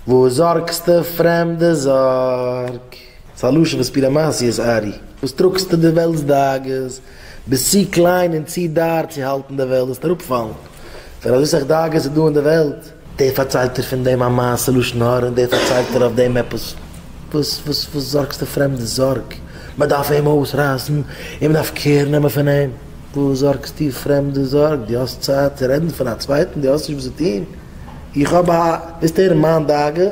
וואס זארגסטו פרעמדע זארג? ס'איז א לשון פון סיפורי מעשיות ארי. וואס טראגסטו די וועלט'ס דאגות? ביסט צו קליין און צו דאר צו האלטן די וועלט, וועסט אראפפאלן פון אזוי סאך דאגות איז דא אין די וועלט. דער פארציילט דיר פון דעם א מעשה לשון הרע און דער פארציילט דיר אויף דעם עפעס. וואס וואס וואס זארגסטו פרעמדע זארג? מען דארף אים אויסרייסן און מען דארף קער נעמען פון אים. וואס זארגסטו פרעמדע זארג? דו האסט צייט צו רעדן פון א צווייטן? דו האסט נישט וואס צו טון? איך האב א, ווילסט הערן מיין דאגה?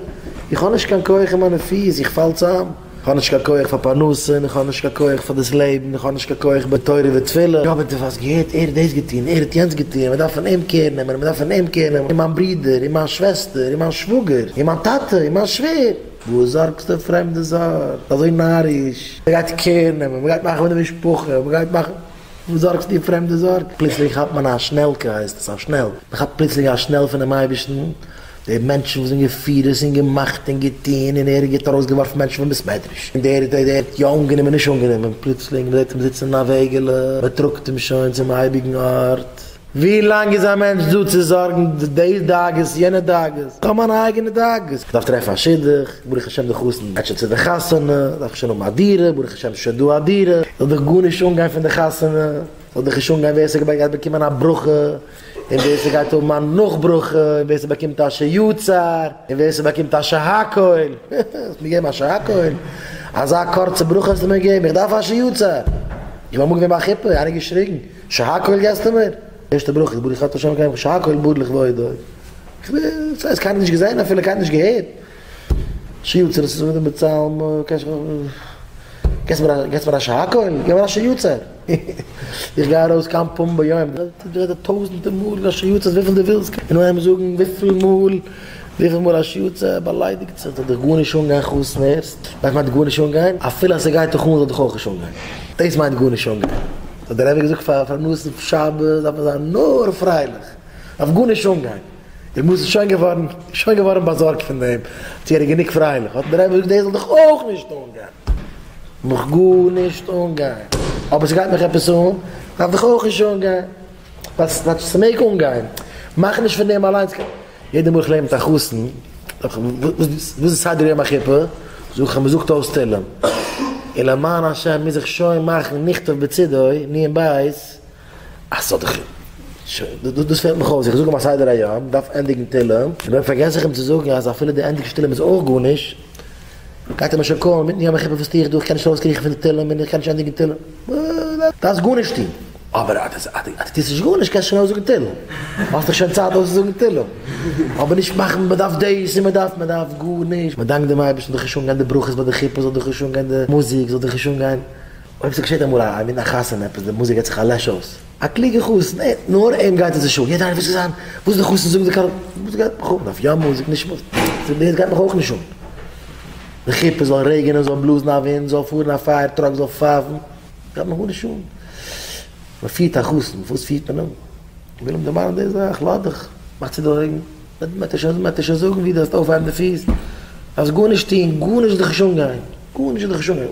איך האב נישט קיין כח אין מיינע פיס, איך פאל צאם. איך האב נישט קיין כח פאר פרנסה, און איך האב נישט קיין כח פאר דאס לעבן, איך האב נישט קיין כח בתורה ותפילה. יא אבער דו האסט געהערט, ער האט דאס געטון, ער האט יענץ געטון, מען דארף פון אים קער נעמען, מען דארף פון אים קער נעמען, און מיין ברודער, און מיין שוועסטער, און מיין שוואגער, און מיין טאטע, און מיין שווער. וואס זארגסטו פרעמדע זארג? אזוי נאריש. מען גייט קער נעמען, מען גייט מאכן מיט די משפחה, מען גייט מאכן. וואס זארגסטו פרעמדע זארג? פלוצלינג כאפט מען א שנעלקע, הייסט עס א שנעל, מען כאפט פלוצלינג א שנעל פונעם אייבערשטן, די מענטשן וואס זענען געפירערס און געמאכט און געטון און ער האט ארויסגעווארפן מענטשן פון בית מדרש און דער דער דער האט יא אנגענומען נישט אנגענומען, פלוצלינג מען זעט אים זיצן אין א וועגעלע, מען טראגט אים שוין צום אייביגן ארט. ווי לאנג איז א מענטש דא צו זארגן די דאגות יענע דאגות? איך האב מיינע אייגענע דאגות, איך דארף טרעפן א שידוך, ברוך השם די חתן גייט שוין צו די חתונה, דארף איך שוין האבן א דירה, ברוך השם ס'איז שוין דא א דירה, זאל דיך גארנישט אנגיין פון די חתונה, זאל דיך נישט אנגיין ווער ס'גייט באקומען א ברכה, און ווער ס'גייט האבן א נאך ברכה, און ווער ס'באקומט א שיוצר, און ווער ס'באקומט א שהכל, האסט מיר געגעבן א שהכל? אזא קורצע ברכה האסטו מיר געגעבן, איך דארף א שיוצר! איך בין אמאל געווען ביי א חופה, איינער געשריגן, שהכל געסטו מיר? ערשטע ברכה איז ברוך אתה ה' אלקינו שהכל ברא לכבודו. ס'הייסט קיינער נישט געזען אפילו קיינער נישט געהערט. שיוצר עס איז מיט דעם בצלם, געסט מיר א שהכל? געב מיר א שיוצר. איך גיי ארויס כמה פעמים ביום, טויזענטער מאל א שיוצר וויפיל דו ווילסט, און אנהייבן זאגן וויפיל מאל. וויפיל מאל א שיוצר באליידיגט זיך זאל דיך גארנישט אנגיין חתן הערסט? דאס מיינט גארנישט אנגיין? אפילו אז ס'גייט דיך אן זאל דיך אויך נישט אנגיין. דאס מיינט גארנישט אנגיין. האט דער רבי געזאגט פאר ר' נתן שבת דארף מען זיין נאר פרייליך, דארף גארנישט אנגיין. ר' נתן איז שוין געווארן שוין געווארן באזארגט פון דעם צו ער איז גענוג פרייליך. האט דער רבי געזאגט דאס זאל דיך אויך נישט אנגיין. מיך גארנישט אנגיין. אבער ס'גייט מיך עפעס אן, דארף דיך אויך נישט אנגיין. ווייל ס'מעג אנגיין. מאך נישט פון דעם אליינס קיין. יעדע מאל איך לערן מיט א חתן, וואס איז סדר יום החופה? זאג איך אז מ'זאגט אויס תהלים. און למען השם מוז איך שוין מאכן נכתב בצידו, נ בית, אז ס'זאל דיך, דאס פעלט מיך אויס, איך זאג אים א סדר היום, מ'דארף ענדיגן תהלים, און אויב פארגעס איך אים צו זאגן אז אפילו די ענדיגסט תהלים איז אויך גארנישט, גייט ער מיר שוין קאלן מיטן יום החופה וואס טו איך דא, איך קען נישט ארויסקריכן פון די תהלים און איך קען נישט ענדיגן תהלים. דארפסט גארנישט טון. אבער אז דו טוסט נישט גארנישט קענסטו שוין אויסזאגן תהלים. האסט דאך שוין צייט אויסצוזאגן תהלים. אבער נישט מאכן מען דארף דאס און מען דארף, מען דארף גארנישט. מען דאנקט דעם אייבערשטן זאל דיך נישט אנגיין די ברכות ביי די חופה, זאל דיך נישט אנגיין די מוזיק, זאל דיך נישט אנגיין. אויב ס'געשעט אמאל א אינמיטן א חתונה עפעס די מוזיק געט זיך א לעש אויס. א קלוגע חתן, אה, נאר אים גייט עס נישט אן. יעדער איינער וויל זיין וואס די חתן זאגט די כלה, וואס גייט מיך אן? דארף יא מוזיק נישט מוזיק. דאס גייט מיך אויך נישט אן. די חופה זאל רעגענען זאל בלאזן א ווינט זאל פארן א fire truck זאל פייפן. גייט מיך גארנישט אן. מען פירט א חתן, וואס פירט מען אים? מען וויל אים דערמאנען די זאך, לאז דיך, מאך צו די אויגן, מען וועט דיר שוין זאגן ווי דו זאלסט אויפהייבן די פיס, דארפסט גארנישט טון, גארנישט זאל דיך נישט אנגיין, גארנישט זאל דיך נישט אנגיין.